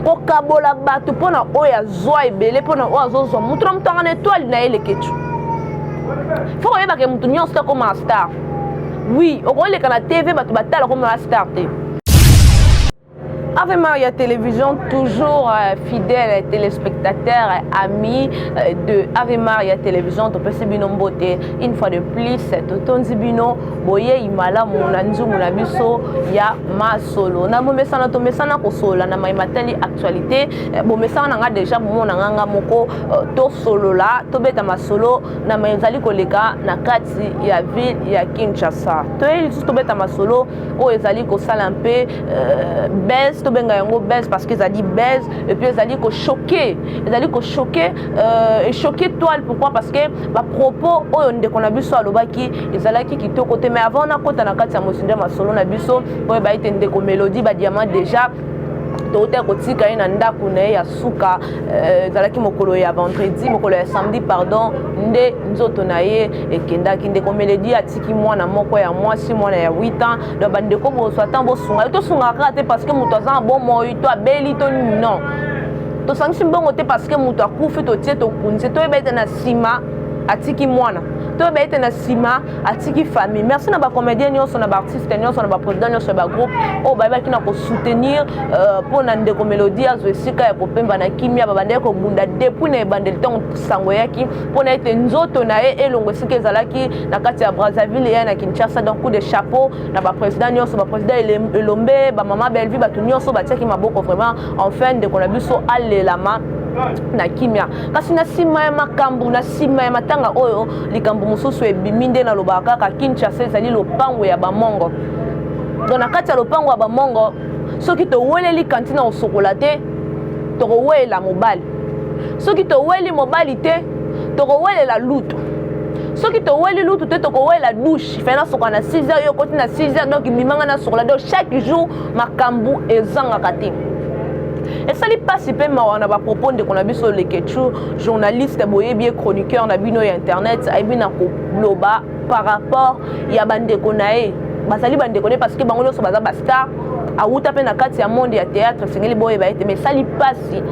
Kokabola bato mpo na oyo azwa ebele, mpo na oyo azozwa, moto na moto anga na etoile na ye. Leketchou, faut koyebaka moto nyonso te akoma star. Oui, okoleka na TV, bato batala, okoma star te. Ave Maria Télévision, toujours fidèle téléspectateur, amis de Ave Maria Télévision, topesi bino mbote une fois de plus, totondi bino boyei malamu na nzungu na biso ya masolo. Na bomesana, tomesana kosolola na mai matali actualité. Bomesana na nga déjà, bomona nga nga moko, tosolola, tobeta masolo na mai ezali koleka na kati ya ville ya Kinshasa. Toyei lisusu tobeta masolo oyo ezali kosala mpe buzz, tobenga yango buzz parce que ezali buzz et puis ezali kochoquer, ezali kochoquer, echoquer toile. Pourquoi? Parce que bapropos oyo ndeko na biso alobaki ezalaki kitoko te. Mais avant nakota na kati ya mozindo ya masolo na biso, oyeba ete ndeko Mélodie Badiamant déjà touta kotika ye na ndako na ye ya suka. Ezalaki mokolo ya vendredi, mokolo ya samedi, pardon, nde nzoto na ye ekendaki. Ndeko Mélodie atiki mwana moko ya mwasi, mwana ya 8 ans. Donc bandeko, bozwa ata bosunga ye. Tosungaka kaka te parce que moto aza na bomoi to abeli to nini, non. Tosangisi mbongo te parce que moto akufi, totie, tokunzi. Toyeba ete na nsima atiki mwana, toyeba ete na nsima atiki famille. Merci na bacomédien nyonso, na baartiste nyonso, na baprésident nyonso ya bagroupe oyo bayebaki na kosoutenir mpo na ndeko Mélodie azwa esika ya kopemba na kimia. Babandaki kobunda depuis na ebandeli, ntango sango eyaki mpona ete nzoto na ye elongo esika ezalaki na kati ya Brazzaville, eya na Kinshasa. Donc coup de chapeau na baprésident nyonso, baprésident Elombe, bamama Bellevie, bato nyonso batiaki maboko vraiment. Enfin ndeko na biso alelama na kimia. Kasi na nsima ya makambo, na nsima ya matanga oyo, likambo mosusu ebimi. Nde nalobaka kaka, Kinshasa ezali lopango ya bamongo. Donc na kati ya lopango ya bamongo, soki toweleli kantina kosokola te, tokowelela mobali. Soki toweli mobali te, tokowelela lutu. Soki toweli lutu te, tokowelela douche. Fe nasokola na 6 heures, yo okoti na 6 heures, donc bimanga nasokola. Donc chaque jour makambo ezangaka te. Esali mpasi mpe mawa na bapropos ndeko na biso Leketchou, journaliste boyebi ye, chroniqueur na bino ya internet, ayebi na koloba par rapport ya bandeko na ye. Bazali bandeko na ye parce que bango nyonso baza bastar, awuta mpe na kati ya monde ya théâtre. Esengeli boyeba ete, mais esali mpasi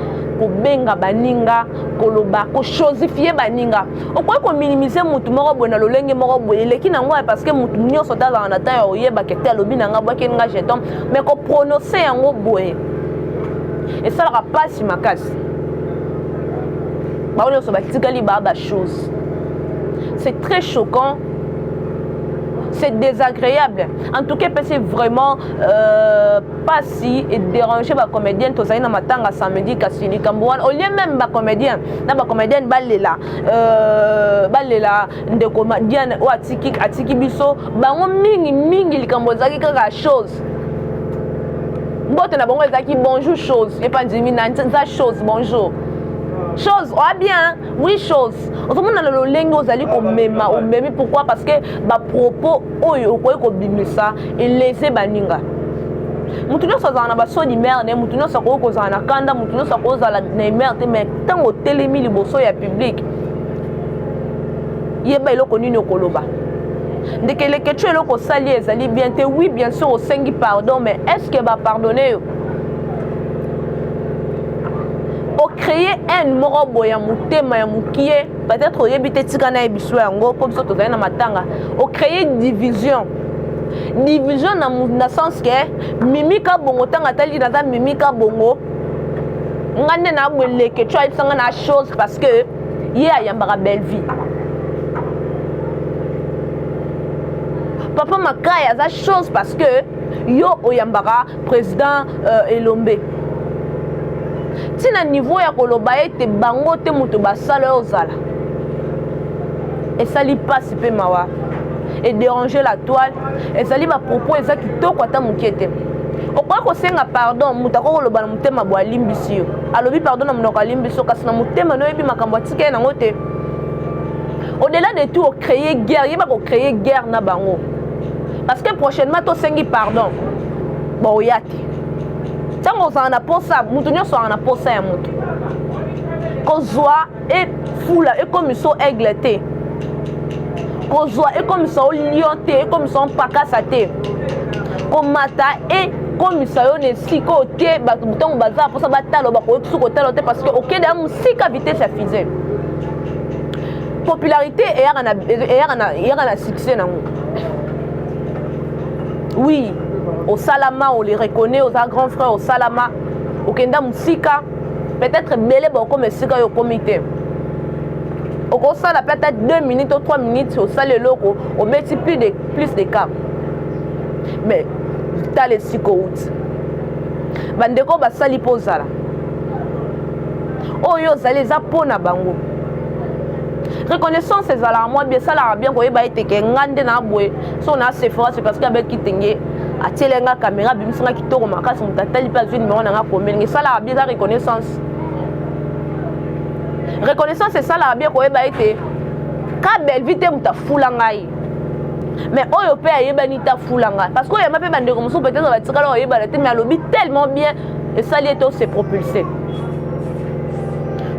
kobenga baninga, koloba, kochosifier baninga. Okoki kominimiser motu moko boye na lolenge moko boye, eleki nango, parce que motu nyonso te azalaka na temps ya oyebaka te. Alobi na nga, bwakeli nga jeton, mais koprononcer yango boye esalaka mpasi makasi. Bango nyonso batikali baa bachose. C'est très choquant, c'est désagréable. En tout cas epesi vraiment pasi, edéranger bacomédien. Tozali na matanga samedi, kasi likambo wana, au lieu même bacomédien na bacomédienne balela, balela ndeko Diane oyo atiki biso, bango mingi mingi likambo ezalaki kaka chose. Mbote na bango ezalaki "Bonjour chose", epa ndimi na nza chose, "Bonjour chose, oa bien, oui chose". Ozomona na lolenge ozali komema, omemi. Pourquoi? Parce que bapropos oyo okoki kobimisa elese baninga. Motu nyonso azala na basaut d'humeur na ye, motu nyonso akoki kozala na kanda, motu nyonso akoki kozala na humeur te. Mais ntango otelemi liboso ya public, yeba eloko nini okoloba. Ndeke Leketchou, eloko osali ezali bien te. Oui, bien sûr osengi pardon, mais est ce que bapardonne yo? Ocréer haine moko boye ya motema ya mokie, peut-être oyebi te. Tika nayebi biso yango mpo biso tozali na matanga. Ocréer division, division na sens ke Mimika Bongo, ntango atali naza Mimika Bongo, nga nde na boye. Leketchou ayebisanga na chose parce que ye ayambaka Bellevie. Papa Makai aza chose parce que yo oyambaka président Elombe. Ntina niveau ya koloba ete bango te moto basala oyo ozala, esali mpasi mpe mawa, edéranger la toile. Ezali bapropos eza kitoko ata moke te. Okoki kosenga pardon, moto akoki koloba na motema boye, alimbisi yo, alobi pardon na monoko, alimbisi yo, kasi na motema no oyebi makambo atika ye nango te. Au-delà de tout, ocréer guerre. Yeba kocréer guerre na bango parce que prochainement tosengi pardon, baoya te. Ntango ozala na posa, moto nyonso azala na posa ya moto. Kozwa efula ekomisa aigle te, kozwa ekomisa o lion te, ekomisa o mpakasa te. Komata e ekokomisa yo na esika oyo te bato ntango baza mposa batala bakoki soki kotala te parce que okende ya mosika vitesse ya fusée. Popularité eyaka na, eyaka na, eyaka na succès nango. Oui, osalama, on les reconnaît, oza grand frère, osalama, okenda mosika, peut-être ebele bakokoma esika oyo okomi te. Okosala mpe ata 2 minutes to 3 minutes, osali eloko, obeti plus de cas, mais tala esika outi. Bandeko basali mpo ozala oyo ozali, eza mpo na bango. Reconnaissance ezalaka mwa bien, esalaka bien koyeba ete ke nga nde na boye so na Sephora, c'est parce que abeti kitenge, atiele nga caméra, abimisi nga kitoko makasi, moto atali mpe azwi numéro na nga, komelinga. Esalaka bien, eza reconnaissance. Reconnaissance esalaka bien koyeba ete ka Bellevie te moto afula ngai, mais oyo mpe ayebani te afula ngai, parce que oyamba mpe bandeko mosusu peut-être batikala oyebana te, mais alobi tellement bien, esali ete ose propulse.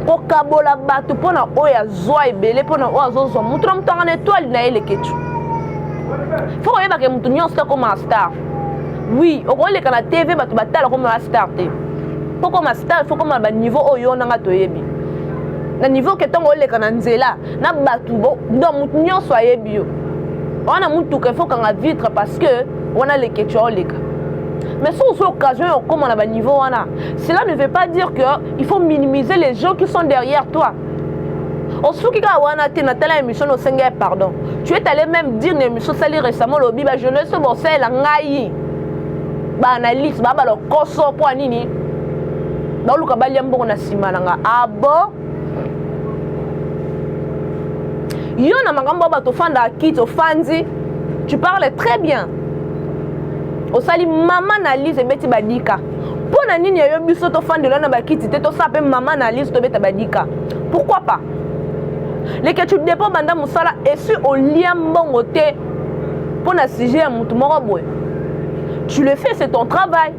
Kokabola bato mpona oyo azwa ebele, mpona oyo azozwa, motu na moto anga na étoile na ye. Leketu, faut koyebaka motu nyonso te akoma star. Oui, okoleka na TV, bato batala, okoma star te. Mpo koma star, il faut koma na baniveau oyo yo nanga toyebi, na niveau ke ntongo oleka na nzela na bato, donc motu nyonso ayebi yo wana. Mutuka, il faut kanga vitre parce que wana Leketu aoleka. Mais soki ozwi occasion ya okóma na baniveau wana, cela ne veut pas dire que il faut minimiser les gens qui sont derrière toi. Osuki kaka wana te. Natala émission, osengi ya pardon. Tu es allé même dire na émission osali récemment, olobi bajournaliste bosalela ngai baanalyse baa balokoso, mpo ya nini baoluka balia mbongo na nsima na nga. Abo yo na makambo oyo bato ofandaka kiti, ofandi, tu parles très bien, osali mama analyse, ebeti badika. Mpo na nini yayo biso tofandela na bakiti te, tosala mpe mama analyse, tobeta badika? Pourquoi pas? Leke, tu dépend banda mosala esi olia mbongo te mpo na sujet ya motu moko boye. Tu le fais, c'est ton travail.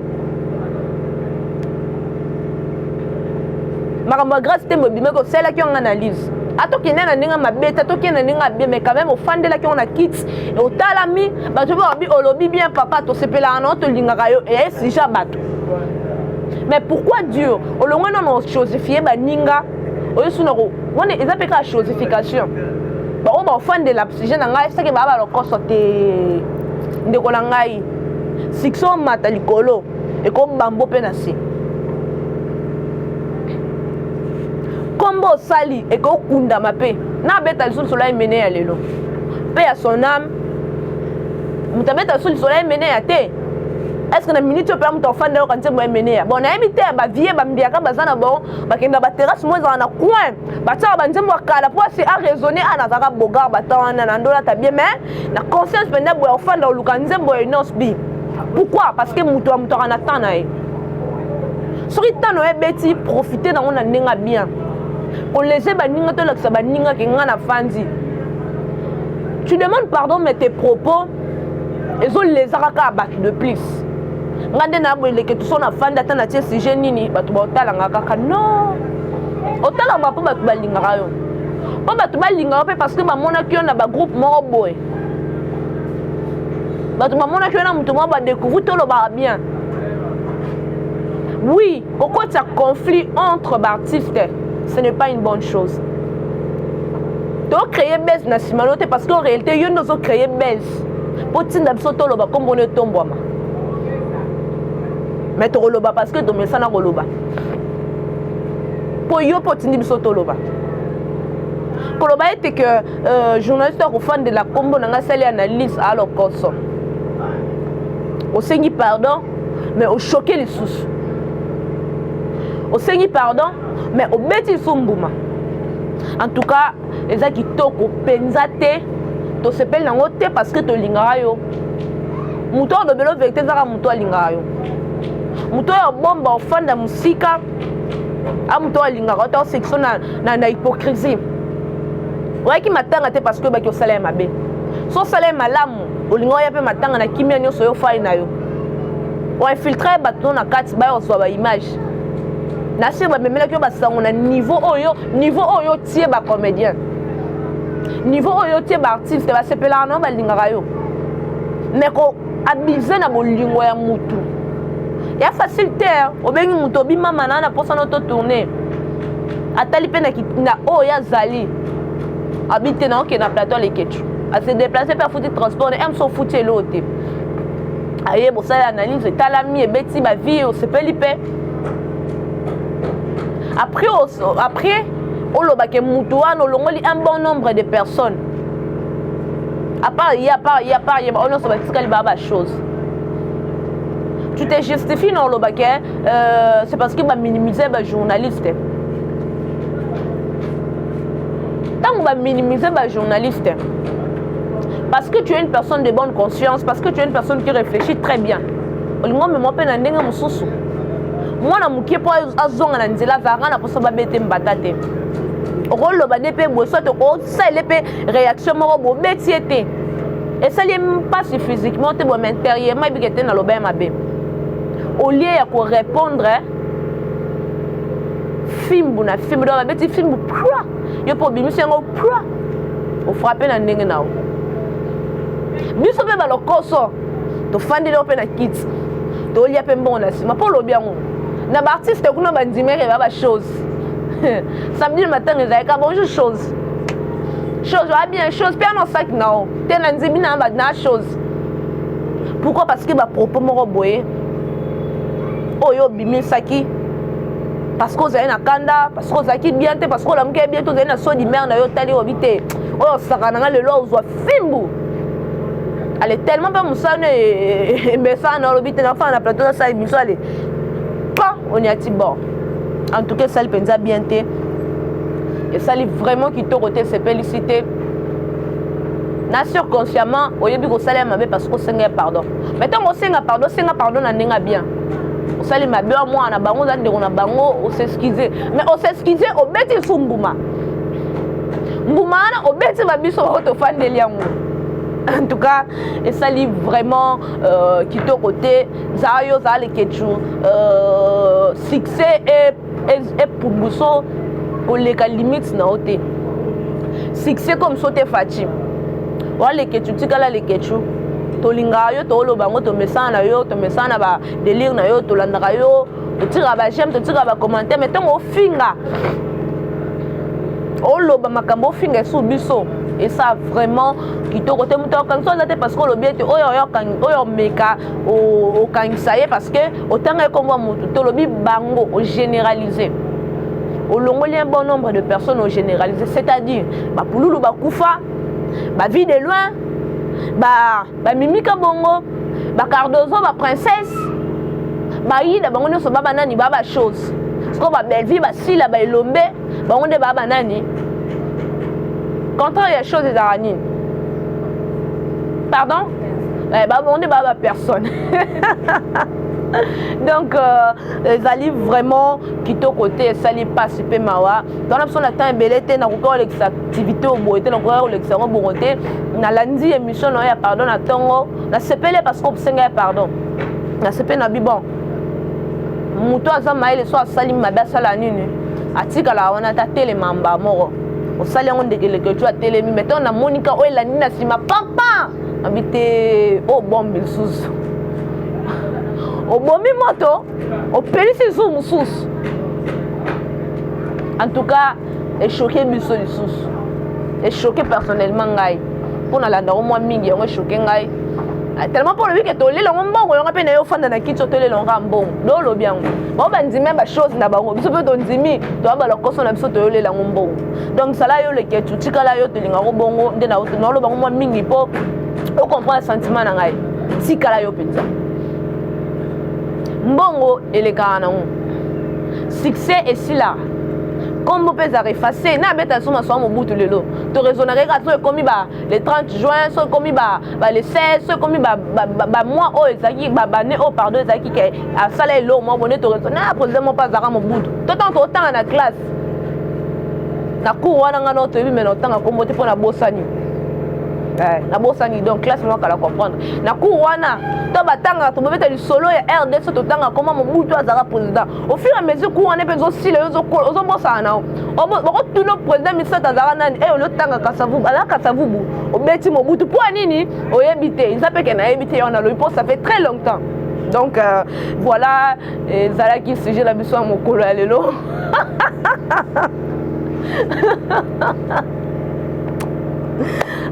Makambo ya Grâce te ebimaki, osalelaki yango analyse, atokende na ndenge mabe te, atokende na ndenge bien, mais quand même ofandelaki yango na kiti, otalami bato mpe babi olobi bien, papa, tosepelaka na yo, tolingaka yo, eyaye sujet ya bato. Mais pourquoi dur olongwe nano ochosifie baninga oyo suna wana? Eza mpe kaka chosification. Baoyo baofandela sujet na ngai soki baa balokoso te. Ndeko na ngai, succès omata likolo, ekobambo mpe na se. Nkombo osali ekokundama mpe nabeta lisusu lisolo ya emene ya lelo mpe ya son âme. Moto abeta lisusu lisolo ya emene ya te. Est ce que na minute oyo mpe moto afanda yoka nzembo ya emene ya bon? Nayebi te. Bavie bambiaka baza na bango, bakenda baterrasse mo ezala na coin, batiaka banzembo ya kala mpo asi araisonne. A nazalaka bogar bata wana na ndolata bien, mais na conscience mpenza boye ofanda oluka nzembo ya Innoss'B. Pourquoi? Parce que moto ya moto aka na temps na ye. Soki temps na yo ebeti, profite nango na ndenge bien. Kolese baninga, tolakisa baninga ke nga na fandi. Tu demandes pardon, mais tes propos ezolezaka kaka bato de plus. Nga nde na boye, leke toso na fandi, ata natie sujet nini, bato baotalanga kaka. Non, otalaka mpo bato balingaka yo, mpo bato balingaka mpe parce que bamonaki yo na bagroupe moko boye, bato bamonaki yo na moto moko badécouvrir. Tolobaka bien, oui, kokotisa conflit entre baartiste, ce n'est pas une bonne chose. Tocréer buzz na nsima no te, parce que en réalité yo nde ozocréer buzz mpo tinda biso toloba nkombona etombwama. Mais tokoloba parce que tomesana koloba, mpo yo mpo otindi biso toloba. Koloba ete ke journaliste akofandela nkombo na ngai, asali analyse, alokoso, osengi pardon, mais ochoke lisusu. Osengi pardon, mais obeti lisusu mbuma. En tout cas, eza kitoko mpenza te, tosepeli nango te, parce que tolingaka yo. Moto oyo alobela vérité ezaka moto alingaka yo. Moto oyo abomba ofanda mosika a moto oyo alingaka yo ta osekiso na hypocrisie. Oyaki matanga te parce que oyebaki osala ya mabe. So osala ya malamu, olinga oya mpe matanga na kimia nyonso. Yo fai na yo oinfiltre bato no na kati, baya kozwa baimage na sire, bamemelaki yo basango na niveau oyo, niveau oyo otie bacomédien, niveau oyo otie baartiste, basepelaka na yo, balingaka yo. Mais koabuse na bolingo ya mutu. Ya facile te, obengi moto obi mama na na posa no to tourner. Atali pe na na oyo azali. Abi te na okende na plateau Leketchou. A se déplacer pe afuti transport ne mso futi eloko te. Aye bosali analyse etalami ebeti ba vie osepeli pe. Après après olobake mutu wana olongoli un bon nombre de personnes. À part ye, à part ye, à part ye, bango nyonso batikali ba ba chose. Tu te justifies na olobake c'est parce que ba minimiser ba journaliste. Ntango ba minimiser ba journaliste, parce que tu es une personne de bonne conscience, parce que tu es une personne qui réfléchit très bien. Olingo omema mpe na ndenge mosusu. Mwana moke mpo azonga na nzela azalaka na mposa babete mbata te. Okoloba nde mpe boye, soit okosalela mpe réaction moko bobeti ye te. Esali ye mpasi physiquement te, boye mais intérieurement ebike te naloba ye mabe. Au lieu ya korépondre fimbu na fimbu, donc babeti fimbu pwa, yo mpe obimisi yango pwa, ofrape na ndenge na yo. Biso mpe balokoso tofandeli yo mpe na kiti tolia mpe mbongo na nsima mpo olobi yango na baartiste kuna bandimeke ba bachose. Samedi le matin ezalaka bonjour chose, chose oya bien chose mpe ana saki na yo te na ndimi na na chose. Pourquoi? Parce que bapropos moko boye oyo obimisaki parce que ozali na kanda, parce que ozalaki bien te, parce que olamuki bien te, ozali na saut d'humeur na yo, otali obi te oyo osaka na nga lelo ozwa fimbu. Ale tellement mpe mosala emesana na olobi te nafana na plateau nasala émission, ale pa oniati. Bon, en tout cas esali mpenza bien te, esali vraiment kitoko te, esepelisi te. Na surconsciemment oyebi kosala ya mabe parce que osenga ya pardon, mais ntango osenga pardon, osenga pardon na ndenge ya bien. Osali mabe wa mwana na bango, oza ndeko na bango, os'excuse, mais os'excuse obeti lisusu mbuma, mbuma wana obeti babiso oyo tofandeli yango. En tout cas esali vraiment kitoko te. Zala yo, zala Leketchou, succès epumbuso koleka limite na yo te. Succès comme so te faci wa Leketchou, tikala Leketchou, tolingaka yo, tooloba yango, tomesana na yo, tomesana na badélire na yo, tolandaka yo, totikaka baj'aime, totikaka bacommentaire. Mais ntango ofinga, oloba makambo, ofinga esu biso, esa vraiment kitoko te. Moto akangisa aza te parce que olobi ete oyo oyo omeka okangisa ye parce que otanga ye kombo ya motu te. Olobi bango, ogénéralise, olongoli un bon nombre de personnes, ogénéralise, c'est-à-dire bapululu bakufa, bavie de loin, bamimika bongo, bacardozo, baprincesse, bayida, bango nyonso ba banani, ba bachose. Sikoyo babelvie, basila, baelombe, bango nde ba banani? Contraire ya chose ezalaka nini? Pardon, bango nde ba bapersonne. Donc ezali vraiment kitoko te, esali mpasi mpe mawa. Twana biso na temps ebele te, nakoki kolekisa activité oyo boye te, nakoki kolekisa yango bongo te. Nalandi émission na yo ya pardon na ntongo, nasepeli parce que osenga ya pardon, nasepeli na bi. Bon, moto aza mayele so asali mabe asala nini? Atikala wana ata atelema mba moko. Osali yango ndekeleke tu atelemi. Mais ntango namoni ka oyo elandi na nsima pampa abi te, oyo bombe lisusu, obomi moto, opelisi lisusu mosusu. En tout cas echoquer biso lisusu, echoquer personnellement ngai mpo nalanda yango mwa mingi. Yango echoquer ngai tellement mpo olobi ke tolela yango mbongo yango mpe na ye ofanda na kiti otolela yango kaka mbongo. Do olobi yango, bango bandimi bachose na bango, biso mpe tondimi, toya balokoso na biso, toyolela yango mbongo. Donc sala yo Leketu, tikala yo, tolingako bongo nde naoloba yango mwa mingi mpo ocomprendre sentiment na ngai. Tikala yo mpenza, mbongo elekaka nango, succès esilaka, kombo mpe ezalaka efface. Na abeta so maswa Mobutu lelo, toraisonnaka kaka so ekomi ba le 30 juin, so ekomi ba le 16, so ekomi bamois oyo ezalaki, baannée oyo, pardon, ezalaki ke asala eloko moko bonde, toraisonne na président moko mpe azalaka Mobutu. To ntango totanga na classe na cours wana, nga no toyebi me na otanga kombo te mpo nabosani, nabosani. Donc classe moko kala comprendre na cours wana to batangaka, tobobeta lisolo ya RDC, totanga koma Mobutu azalaka président. Au fur et à mesure cours wana mpe ezosila, yo ozobosana na bakotuna président misato azalaka nani. E olotanga Kasavubu, azalaka Kasavubu, obeti Mobutu mpo ya nini? Oyebi te, eza mpe ke nayebi te. Yango nalobi mpo ça fait très longtemps. Donc voilà, ezalaki sujet na biso ya mokolo ya lelo.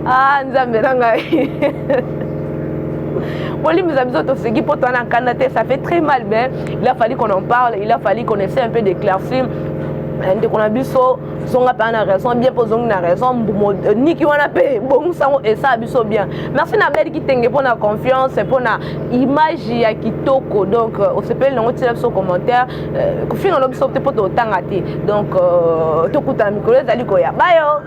Ah, nzambe na ngai, bolimbisa biso, toseki mpo toa na nkanda te. Ça fait très mal, mais il a fallu qu'on en parle, il a fallu qu'on essaie un peu d'éclaircir. Ndeko na biso, zonga mpe na raison bien, mpo ozongi na raison. Mbumo niki wana mpe bongisango, esala biso bien. Merci na Bel Kitenge mpona confiance, mpona image ya kitoko. Donc osepeli nango, tiela biso commentaire, kofinga no biso te mpo totanga te. Donc tokutana mikolo ezali koya. Bayo.